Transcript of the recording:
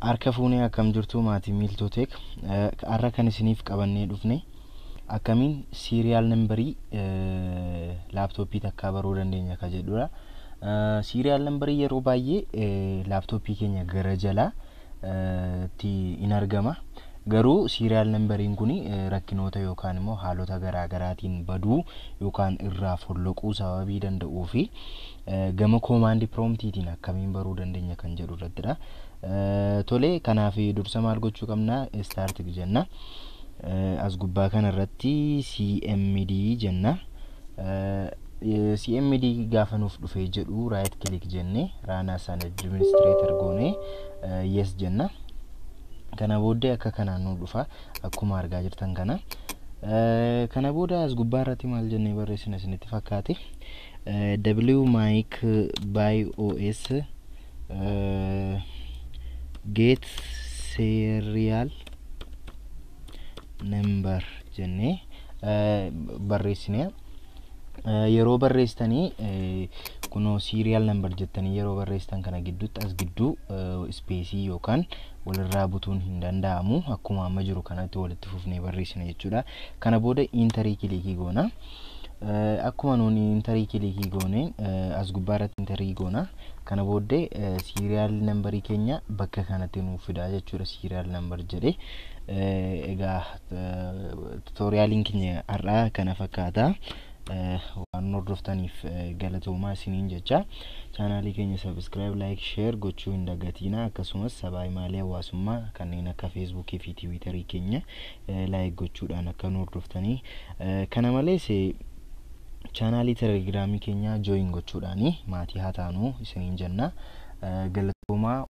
Harka fuunee, akkam jirtu maatii Miiltooteek? Har'a kan isiniif qabannee dhufne akkamiin serial numberii laaptooppii takkaa baruu dandeenya ka jedhudha. Serial numberii yeroo baay'ee laaptooppii keenya gara jalaa tti in argama. Garuu serial numberiin kun rakkinoota yookaan immoo haalota garaa garaatiin baduu yookaan irraa folloquu sababii danda'uu fi gama command promptiitiin akkamiin baruu dandeenya kan jedhu irrattidha. Tole, kanaaf dursa maal gochuu qabna? Start jenna. As gubbaa kanarratti CMD jenna. CMD gaafa nuuf dhufee jedhu right click jennee run as an administrator goonee yes jenna. Kana booddee akka kanaan nu dhufa, akkuma argaa jirtan kana. Kana booda as gubbaa irratti maal jennee barreessina isinitti fakkaate? W mic BIOS get serial number jennee barreessine. Yeroo barreessitanii kunoo serial number jettanii yeroo barreessitan kana gidduutti as gidduu spaceii yookaan walirraa butuun hin danda'amu. Akkuma amma jiru kanatti walitti fufnee barreessina jechuudha. Kana booda enterii clickii goona. Akkuma nuuni enterii clickii goone, as gubbaa irratti enterii goona. Kana booddee serial numberii keenya bakka kanatti nuuf fida jechuudha, serial number jedhe. Egaa tutorialiin keenya har'aa kana fakkaata. Waan hordoftaniif galatoomaa isiniin jecha. Chaanaalii keenya subscribe, like, share gochuu hin dagatiina. Akkasumas sabaa himaalee hawaasummaa kanneen akka Feesbuukii fi Tiwiitarii keenya like gochuudhaan akka nu hordoftanii, kana malees chaanaalii Telegiraamii keenya join gochuudhaan maatii haa taanuu isiniin jenna. Galatoomaa.